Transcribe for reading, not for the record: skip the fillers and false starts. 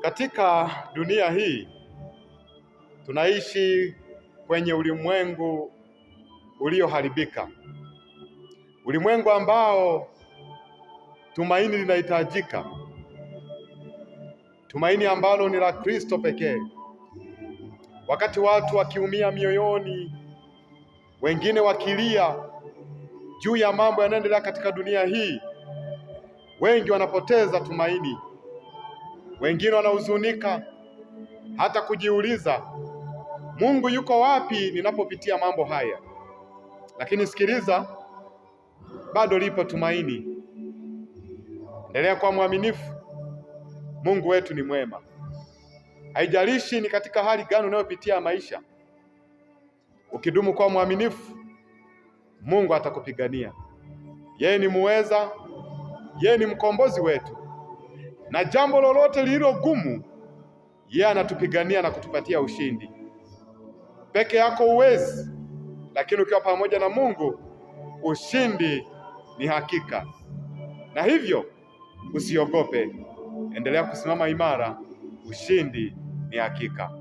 Katika dunia hii tunaishi kwenye ulimwengu ulioharibika, ulimwengu ambao tumaini linahitajika, tumaini ambalo ni la Kristo pekee. Wakati watu wakiumia mioyoni, wengine wakilia juu ya mambo yanayoendelea katika dunia hii, wengi wanapoteza tumaini, wengine wanahuzunika hata kujiuliza, Mungu yuko wapi ninapopitia mambo haya? Lakini sikiliza, bado lipo tumaini. Endelea kuwa mwaminifu. Mungu wetu ni mwema. Haijalishi ni katika hali gani unayopitia maisha, ukidumu kuwa mwaminifu, Mungu atakupigania. Yeye ni muweza, yeye ni mkombozi wetu, na jambo lolote lililo gumu, yeye anatupigania na kutupatia ushindi. Peke yako huwezi, lakini ukiwa pamoja na Mungu ushindi ni hakika. Na hivyo usiogope, endelea kusimama imara, ushindi ni hakika.